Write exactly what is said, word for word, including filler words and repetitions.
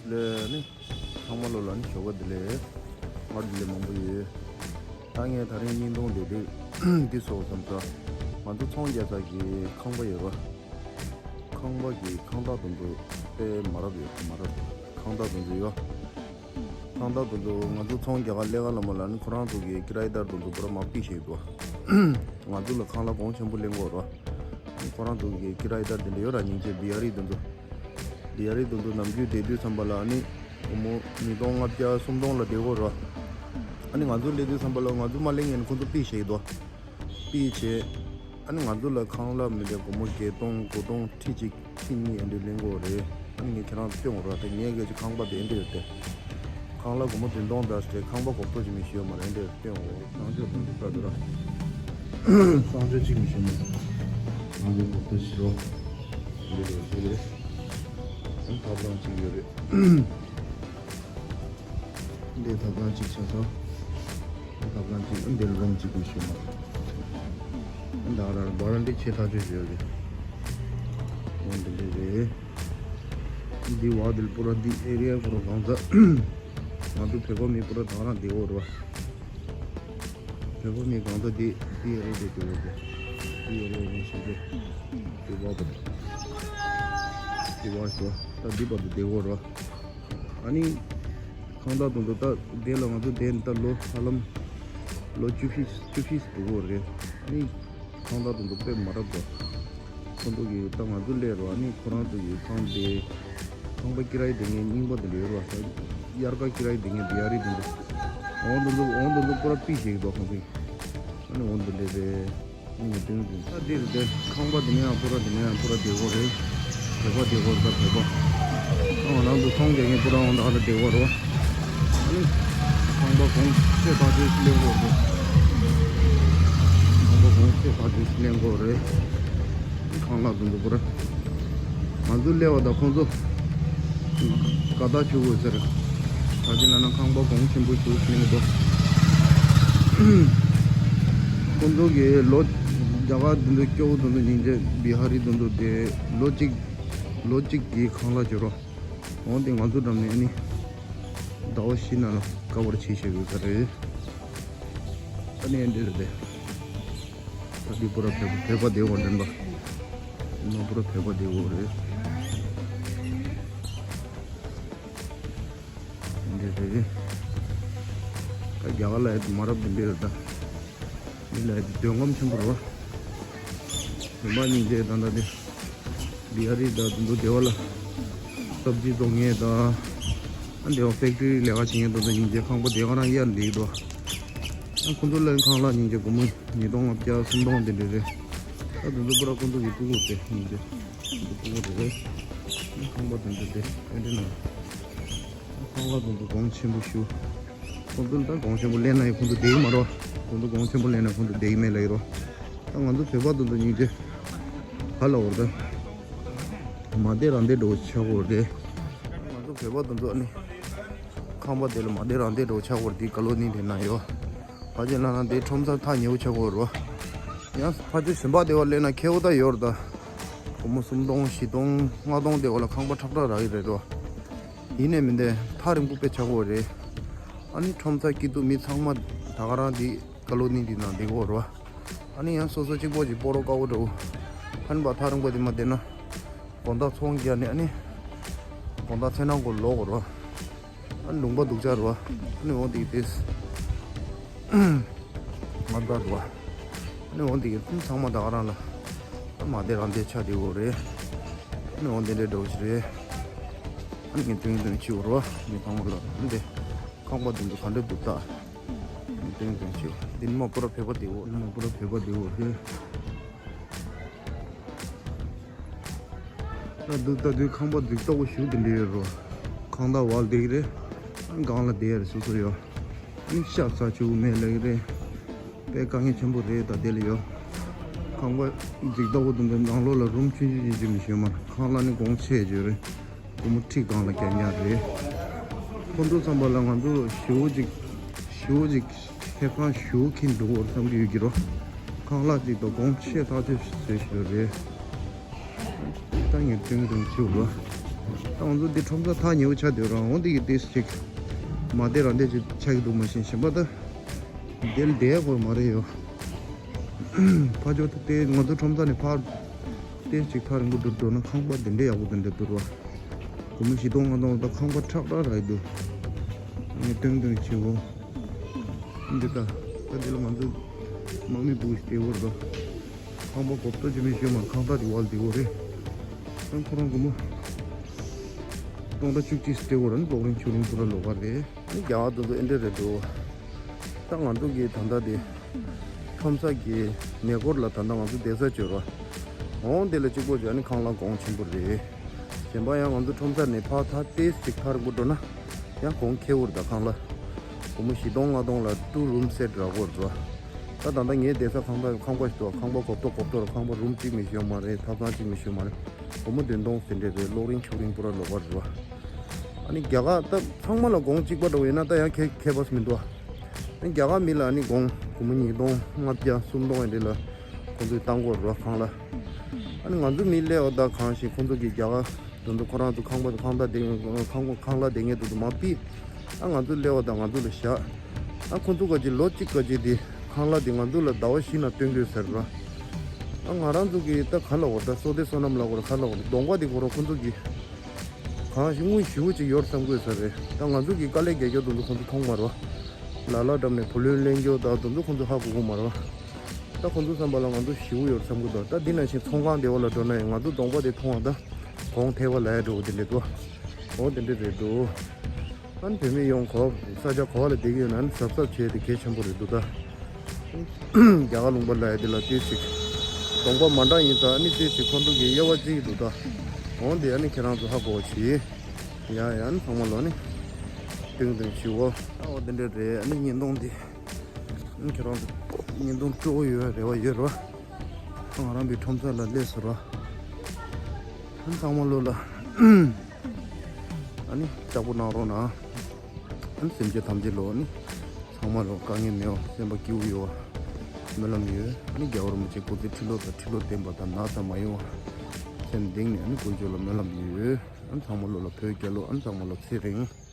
ལས་ནི། ཚང་མ་ལོ་ལ་ནི་ཞོགས་པ་བདེ་ལེགས། སྔར་བདེ་ལེགས་མང་པོ་ཡོད། ད་ངས་ད་རིང་བརྙན་ཐུང་འདི་འདི་འདི་བཟོ་བསམ་ས། ང་ཚོ་ཚོང་རྒྱག་ས་གི་ཁང་པ་ཡོད་ར། ཁང་པ་གི་ཁང་བདག་དེ་ཚོ་དཔེ་མ་རབས་ཡོད། མ་རབས་ཁང་བདག་དེ་ཚོ་ཡོད། ཁང་བདག་དེ་ཚོ་ང་ཚོ་ཚོང་རྒྱག་ག་ལས་ཀ་ལ་མ་ལ་ནི་ཁོ་རང་ཚོ་གི་ཀི་རའི་དར་དེ་ཚོ་པུ་ར་མ་པི་ཞིག་འདུག་ང་ཚོ་ལ་ཁང་གླ་གོང་ཆེན་པོ་ལེན་དགོས་ར། ཁོ་རང་ཚོ་གི་ཀི་རའི་དར་དེ་འདྲ་ཡོད་ར། སྙིང་རྗེ་བི་ཧ་རི་དེ་ཚོ། བི་ཧ་རི་དེ་ཚོ་ནམ་རྒྱུན་བསྡད་དུས་ཙམ་པ་ལ་ཨ་ནི་སྒོར་མོ་ཉིས་སྟོང་ལྔ་བརྒྱ་སུམ་སྟོང་ལ་བསྡད་དགོས་ར། ཨ་ནི་ང་ཚོ་སླེབས་དུས་ཙམ་པ་ལ་ང་ཚོ་མ་སླེབས་ངེས་ནས་ཁོ་ཚོ་པི་ཞིག་འདུག་པི་བྱས། ཨ་ནི་ང་ཚོ་ལ་ཁང་གླ་མི་འདྲ་སྒོར་མོ་བརྒྱད་སྟོང་དགུ་སྟོང་ཁྲི་གཅིག་ཁྲི་གཉིས་ཨེ་འདྲ་ལེན་དགོས་རེད། ཨ་ནི་ངས་ཁྱེད་རང་སྟོན་དགོས་ར། དེ་ངས་སྐད་ཆ་ཁང་པ་དེ་ཨེ་འདྲ་རེད་དེ། ཁང་གླ་སྒོར་མོ་བདུན་སྟོང་དང་སྟེ་ཁང་པ་གོ་ཐོས་ཅི་མི་ཤེས་མ་རེད་དེ་སྟོན་འོ། གསང་སྤྱོད་དང་འདི་ལྟ་དུ་ར། གསང་སྤྱོད་ཅིག་མི་ཤེས་མ་རེད། གསང་སྤྱོད་གོ་ཐོས་ཤི་རོ། འདི་རོ་ཤི་རེད། ཨ་ནི་ཐབ་ལམ་ཅིག་ཡོད་རེད། འདི་ཐབ་ལམ་ཅིག་ཆགས་སོང་། འདི་ཐབ་ལམ་ཅིག་འདི་རུམ་ཅིག་གི་ཞུ་མ། འདི་ཨ་ར་བ་རན་ཏི་ཆེ་ཐག་ཆོད་ཞུ་ཡོད་རེད། འོ་འདི་འདྲ་རེད། འདི་བ་འདི་པུ་ར་འདི་ཨེ་རི་ཡ་པུ་ར་གང་ས། ང་ཚོ་བོད་པ་མི་པུ་ར་ད་རང་འདི་འོ་ར། བོད་པ་མི་གང་ས་འདི་འདི་ཨེ་རི་ཡ་འདི་འོ་ར། འདི་ཨེ་རི་ཡ་ནི་ཞིག་རེད། འདི་བ་པུ་ར། འདི་བ་ཞོ་ད་འདི་པ་འདི་འདི་འོ་ར། ཨ་ནི། ཁང་བདག་དེ་ཚོ་ད་དེ་ལ་ང་ཚོ་དེ་ད་ལོ་ཧ་ལམ་ལོ་བཅུ་བཞི་བཅུ་བཞི་འདུག་གོ་རེད། ཨ་ནི་ཁང་བདག་དེ་ཚོ་དཔེ་མ་རབས་འདུག་ཁོང་ཚོ་གིས་ད་ང་ཚོ་སླེབས་རོགས། ཨ་ནི་ཁོ་རང་ཚོ་གིས་ཁང་དེ་ཁང་པ་ཀི་རའི་དེ་ངའི་རྙིང་པ་དེ་འདྲ་ཡོད་རོགས། ས་དབྱར་ཁ་ཀི་རའི་དེ་ངའི་བི་ཧ་རི་དེ་འདྲ་འོང་དེ་ཚོ་འོང་དེ་ཚོ་པུ་ར་པི་ཞིག་འདུག་ཁོང་ཚོ་ཨ་ནི་འོང་དེ་འདྲ་རེད། ཨ་འདིར་དེ་ཁང་པ་དེ་ནས་ཡང་པུ་ར་དེ་ནས་ཡང་པུ་ར་བསྡད་དགོས་རེད། བོད་པ་བསྡད་དགོས་རེད། ད་བོད་པ། ཨ་ང་རང་ཚོ་ཚོང་རྒྱག་མཁན་པུ་ར་འོང་ད་ཨ་ར་བསྡད་དགོས་རེད། ཨ་ནི་ཁང་པ་གོང་ཆེ་ཐག་ཆོད་ལེན་དགོས་རེད། ཁང་པ་གོང་ཆེ་ཐག་ཆོད་ལེན་དགོས་རེད། ཁང་གླ་དེ་ཚོ་པུ་ར། ང་ཚོ་སླེབས་པ་དང་ཁོང་ཚོ་དགའ་ཐག་ཆོད་དགོས་ཟེར། ད་ཅི་ལབ་ན་ཁང་པ་གོང་ཆེན་པོ་ཞིག་ལེན་གྱི་འདུག་ཁོང་ཚོ་གི་ལོ་རྒྱ་གར་དེ་ཚོ་སྐྱོ་བོ་དེ་ཚོ་སྙིང་རྗེ། བི་ཧ་རི་དེ་ཚོ་དེ་ལོ་གཅིག་ལོ་གཅིག་གི་ཁང་གླ་བྱེད་རོགས། འོང་དེ་ང་ཚོ་འགྲམ་ནས་ཨ་ནི་ཟླ་བ་བཞི་ནང་ལ་ཀ་བར་བྱེད་བྱེད་དགོས་ས་རེད། ཨ་ནི་ཨ་འདྲ་རེད་དེ། ད་འདི་པུ་ར་བོད་པ་བོད་པ་བསྡད་དགོས་འདྲ་འདུག་མ་པུ་ར་བོད་པ་བསྡད་དགོས་རེད། འདི་རེད། ད་རྒྱ་གར་ལ་ཡ་མ་རབས་འདི་འདྲ་རེད་ད། འདི་ལ་ཡ་འདོད་རྔམ་ཆེན་པོ་རེད་བ། བོད་པ་སྙིང་རྗེ་ད་ད་འདི། བི་ཧ་རི་ད་དུང་དུ་སྡེ་བ་ལ། སབ་ཇི་བཙོང་མཁན་ད། ཨ་འདི་བ་ཕེག་ཊི་རི་ལས་ཀ་བྱེད་མཁན་ད་ད་སྙིང་རྗེ་ཁང་པ་དེ་ག་རང་གཡར་འདི་འདུག་ཨ་ཁོང་ཚོ་ལ་ཁང་གླ་སྙིང་རྗེ་སྒོར་མོ་ཉིས་སྟོང་ལྔ་བརྒྱ་སུམ་སྟོང་དེ་འདྲ་རེད། ད་དུང་དུ་པུ་ར་ཁོང་ཚོ་གི་ཕྲུ་གུ་དེ་སྙིང་རྗེ། དུ་ཕྲུ་གུ་དེ་རེད། ཁང་པ་དུང་དུ་དེ་ཨེ་འདྲ་ན། ཁང་གླ་དུང་དུ་གོང་ཆེན་པོ་ཞུ། ཁོང་ཚོ་ལ་ད་གོང་ཆེན་པོ་ལེན་ན་ཡང་ཁོང་ཚོ་བསྡད་ཀྱི་མ་རེད། ཁོང་ཚོ་གོང་ཆེན་པོ་ལེན་ན་ཁོང་ཚོ་བསྡད་ཀྱི་མེད་ལབ་ཀྱི་རེད། ད་ང་ཚོ་བོད་པ་དེ་ཚོ་སྙིང་རྗེ། ཧ་ལ་འོར་ད། མ་བསྡད་རང་བསྡད་འགྲོ་ཆགས་འོར་རེད། ང་ཚོ་བོད་པ་དེ་ཚོ་ནི། ཁང་པ་དེ་ལ་མ་བསྡད་རང་བསྡད་འགྲོ་ཆགས་འོར་དེ་ཀ་ལོ་ནི་དེ་ན་ཡོད། ཕ་ཆེ་ལ་ན་དེ་ཁྲོམ་ས་ཐག་ཉེ་བོ་ཆགས་འོར་རོ། ཡང་ཕ་ཆེ་ཞིམ་པ་དེ་བ་ལེན་ན་ཁེ་བོ་ད་ཡོར་ད། སྒོར་མོ་སུམ་སྟོང་བཞི་སྟོང་ལྔ་སྟོང་དེ་བ་ལ་ཁང་པ་ཁྲག་ཁྲག་རག་གི་རེད་རོ། ཡིན་ནས་མིན་ཏེ་ཐག་རིང་པོ་དཔེ་ཆགས་འོར་རེད། ཨ་ནི་ཁྲོམ་ས་སྐྱིད་སྡུག་མི་ཚང་མ་ད་ག་རང་དེ་ཀ་ལོ་ནི་དེ་ནང་བསྡད་ཀྱི་ཡོད་རེད་བ། ཨ་ནི་ཡང་སོ་སོ་གཅིག་པོ་ཅིག་སྤོ་རོགས་དཀའ་བོ་འགྲོ། ཨ་ནི་བ་ཐག་རིང་པོ་དེ་མ་བསྡད་ན། དགོང་དག་ཚོང་རྒྱག་ནས་ཨ་ནི། དགོང་དག་ཚེ་ནང་གོ་ལོག་གོ་རེད་བ། ཨ་ནི་ལུང་པ་སྡུག་ཅག་རེད་བ། ཨ་ནི་འོ་དེ་དེས། ང་དགའ་རེད་བ། ཨ་ནི་འོ་དེ་ཚང་མ་ད་ག་རང་ལ། ཨ་མ་བསྡད་རང་བསྡད་ཆགས་བསྡད་ཡོད་རེད། ཨ་ནི་འོ་དེ་འདྲའི་འགྲོ་གི་རེད། ཨ་ནི་ངས་སྟོན་སྟོན་བྱེད་འོ་རེད་བ། ངས་ཚང་མ་ལ་ཨ་ནི་དེ། ཁང་པ་དེ་ཚོ་ག་འདྲ་འདུག་ད། ངས་སྟོན་སྟོན་བྱེད་འོ། འདི་ནི་མ་པུ་ར་བོད་པ་བསྡད་ཡོད། འདི་ནི་མ་པུ་ར་བོད་པ་བསྡད་ཡོད་རེད། ད་འདུག་ད་དུས་ཁང་པ་འགྲིག་ཏོག་པོ་ཞིག་དེ་འདྲ་ཡོད་རོ། ཁང་བདག་བ་ལ་བསྡད་ཀྱི་རེད། སྒང་ལ་བསྡད་ཡ་རེད་སོ་སོ་ཡོད། ཨ་ནི་ཤ་ཟ་ཆོག་གི་མེད་ལབ་ཀྱི་རེད། དཔེ་དཀའ་ངལ་ཆེན་པོ་རེད་ད་དེ་ལ་ཡོད། ཁང་པ་འགྲིག་ཏོག་པོ་དེ་འདྲ་ནང་ལོགས་ལ་རུམ་ཆུང་ཆུང་ཆུང་ཆུང་མི་ཤེས་མ། ཁང་གླ་ནི་གོང་ཆེ་ཡོད་རེད། སྒོར་མོ་ཁྲི་སྒང་ལ་རྒྱག་ཉག་རེད། ཁོང་ཚོ་བསམ་པ་ལ་ང་ཚོ་ཞེ་པོ་ཅིག་ཞེ་པོ་ཅིག་ཁེ་ཕན་ཞེ་པོ་འཁྱེར་འགྲོ་བར་བསམ་གྱི་ཡོད་ཀྱི་རོ། ཁང་གླ་ཅིག་དང་གོང་ཆེ་ཐག་ཆོད་བཟོས་ཤིག་རེད། ད་ངས་སྟོན་སྟོན་བྱེད་རོ། ད་ང་ཚོ་འདི་ཁྲོམ་ས་ཐག་ཉེ་བོ་ཆགས་བསྡད་ར། འོ་འདི་གི་ཏིས་ཅིག་མ་བསྡད་ར་འདི་ཅིག་ཆགས་ཀྱི་འདུག་མ་གཞི་གཞན་པ་ད་འདིར་བསྡད་ཡག་པོ་མ་རེད་ཡོ། ཕ་ཇོ་ད་ཏེ་ང་ཚོ་ཁྲོམ་ས་ནས་ཕར་ཏིས་ཅིག་ཐག་རིང་པོ་འགྲོ་འགྲོ་ན་ཁང་པ་འདི་འདྲ་ཡག་པོ་འདི་འདྲ་འདུག་ར། སྒོར་མོ་བཞི་སྟོང་ལྔ་སྟོང་ད་ཁང་པ་ཁྲག་ཁྲག་རག་གི་འདུག་ངས་སྟོན་སྟོན་བྱེད་འོ། འདི་ད་ད་འདི་ལ་ང་ཚོ་དམག་མི་བུ་ཞིག་སྟེར་འོ་ར། ཁང་པ་གོ་ཏོ་ཅི་མི་ཤོད་མ། ཁང་ཐག་དེ་བལ་དེ་འོ་རེད། ཨང་ཁོ་རང་སྒོར་མོ་སྟོང་ཕྲག་བཅུ་གཅིག་སྤྲད་འོ་ར། ནི་གློག་རིན་ཆུ་རིན་པུ་ར་ལོག་ག་རེད། ཨ་ནི་རྒྱ་གར་དེ་ཚོ་ཨེ་འདྲ་རེད་འགྲོ། ད་ང་ཚོ་གི་ད་ལྟ་དེ་ཁྲོམ་ས་གི་མེ་འཁོར་ལ་ད་ལྟ་ང་ཚོ་བསྡད་ས་བྱོས་ར། འོང་དེ་ལ་གཅིག་པོ་བྱས་ནི་ཁང་གླ་གོང་ཆེན་པོ་རེད། གཞན་པ་ཡང་ང་ཚོ་ཁྲོམ་ས་ནས་ཕར་ཐག་ཏེས་ཅིག་ཐག་རིང་པོ་འགྲོ་ན་ཡང་གོང་ཁེ་འུར་ད་ཁང་གླ། སྒོར་མོ་བཞི་སྟོང་ལྔ་སྟོང་ལ་ཊུ་རུམ་སེཊ་རག་གོ་ར། ད་ད་ལྟ་ངའི་བསྡད་ས་ཁང་པ་ཁང་པ་ཞིག་འདུག་ཁང་པ་གོབ་ཏོ་གོབ་ཏོ་ར། ཁང་པ་རུམ་གཅིག་མི་ཤོད་མ་རེད། ཐབ་ཚང་གཅིག་མི་ཤོད་མ་རེད། སྒོར་མོ་བདུན་སྟོང་ཟིན་འདྲ་རེད། གློག་རིན་ཆུ་རིན་པུ་ར་ལོག་པ་རེད་བ། ཨ་ནི་རྒྱ་གར་ད་ཚང་མ་ལ་གོང་གཅིག་པ་འདྲ་བོ་ཡིན་ན་ད་ཡང་ཁེ་ཁེ་པོ་མི་འདུག་ཨ་ནི་རྒྱ་གར་མི་ལ་ཨ་ནི་གོང་སྒོར་མོ་ཉིས་སྟོང་ལྔ་བརྒྱ་སུམ་སྟོང་ཡིན་འདྲ་ལ་ཁོང་ཚོས་བཏང་གོ་ར་ཁང་གླ། ཨ་ནི་ང་ཚོ་མི་སླེབས་པ་ད་གང་ཞིག་ཁོང་ཚོ་གི་རྒྱ་གར་དེ་ཚོ་ཁོ་རང་ཚོ་ཁང་པ་ཁང་ད་དེ་ཁང་ཁང་གླ་དེ་ངས་དེ་ཚོ་མ་ཕིག་ཨ་ང་ཚོ་སླེབས་པ་དང་ང་ཚོ་ལ་བཞག་ཨ་ཁོ་ཚོ་ག་ཅི་ལོ་གཅིག་ག་ཅི་དེ་ཁང་གླ་དེ་ང་ཚོ་ལ་ཟླ་བ་བཞི་ན་སྟོན་དགོས་ཟེར་ར། ཨ་ང་རང་ཚོ་གི་ད་ག་ལ་འོ་ད་བསོད་བདེ་བསོད་ནམས་ལ་འོ་ད་ག་ལ་འོ་ད་གདོང་པ་དེ་ཁོ་རང་ཁོ་ཚོ་གི་གང་ཞིག་དངུལ་ཞེ་པོ་ཅིག་ཡོད་བསམ་དགོས་ས་རེད། ད་ང་ཚོ་གི་དཀའ་ལས་རྒྱག་རྒྱུ་དེ་ཚོ་ཁོ་ཚོ་མཐོང་མ་ར། ལ་ལ་འགྲམ་ནས་བུ་ལོན་ལེན་རྒྱུ་ད་དེ་ཚོ་ཁོ་ཚོ་ཧ་གོ་གོ་མ་ར། ད་ཁོ་ཚོ་བསམ་པ་ལ་ང་ཚོ་ཞེ་པོ་ཡོད་བསམ་གི་འདུག་ད་འདི་ནང་བཞིན་ཚོང་ཁང་སྡེ་བ་ལ་འགྲོ་ན་ཡང་ང་ཚོ་གདོང་པ་དེ་མཐོང་བ་ད་གོང་ཐལ་བ་ལ་ཡ་འགྲོ་གི་དེ་འདྲ་འདུག་འོ་དེ་འདྲ་རེད་འདུག་ཨ་ནི་བོད་མི་ཡོང་གོ་ས་ཆ་གོ་བ་ལ་བསྡད་ཀྱི་ཡོད་ན་ཨ་ནི་གཟབ་གཟབ་བྱས་ཏེ་གལ་ཆེན་པོ་རེད་འདུག་ད་རྒྱ་གར་ལུང་པ་ལ་ཡ་དེ་ལ་ཏོག་ཙམ་གདོང་པ་མ་འདྲ་ཡིན་ཙང་ཨ་ནི་ཏོག་ཙམ་ཁོ་ཚོ་གི་དབྱེ་བ་ཅིག་འདུག་ད་འོ་དེ་ཨ་ནི་ཁྱེད་རང་ཚོ་ཧ་གོ་བ་བྱེད། ཡ་ཡ་ཨ་ནི་ཚང་མ་ལོ་ནི་ཏིང་ཏིང་བྱེད་འོ། ཨ་འོ་དེ་འདྲ་རེད། ཨ་ནི་བརྙན་ཐུང་དེ། ཁྱེད་རང་ཚོ་བརྙན་ཐུང་སྤྲོ་བོ་ཡོད་རེ་བ་ཡོད་རེད་བ། ང་རང་པའི་ཁྲོམ་ས་ལ་སླེབས་སོང་ར། ཨ་ནི་ཚང་མ་ལོ་ལ་ཨ་ནི་ལྕགས་པོ་གནང་རོགས་གནང་། ཨ་ནི་སེམས་ཅན་ཐམས་ཅད་ལོ་ཨ་ནི་ཚང་མ་ལོ་དཀའ་ངལ་མེད་པ་སེམས་པ་སྐྱིད་པོ་ཡོད་པ་སྨོན་ལམ་ཡོད། ཨ་ནི་རྒྱལ་བ་རིན་པོ་ཆེ་སྐུ་ཚེ་ཁྲི་ལོ་དང་ཁྲི་ལོ་བརྟན་པ་དང་ན་ཚ་མ་ཡོང་བ་སེམས་གཏིང་ནས་ཨ་ནི་དཀོན་མཆོག་ལ་སྨོན་ལམ་ཡོད། ཨ་ནི་ཚང་མ་ལོ་ལ་བོད་རྒྱལ་ལོ། ཨ་ནི་ཚང་མ་ལོ་ཚེ་རིང་།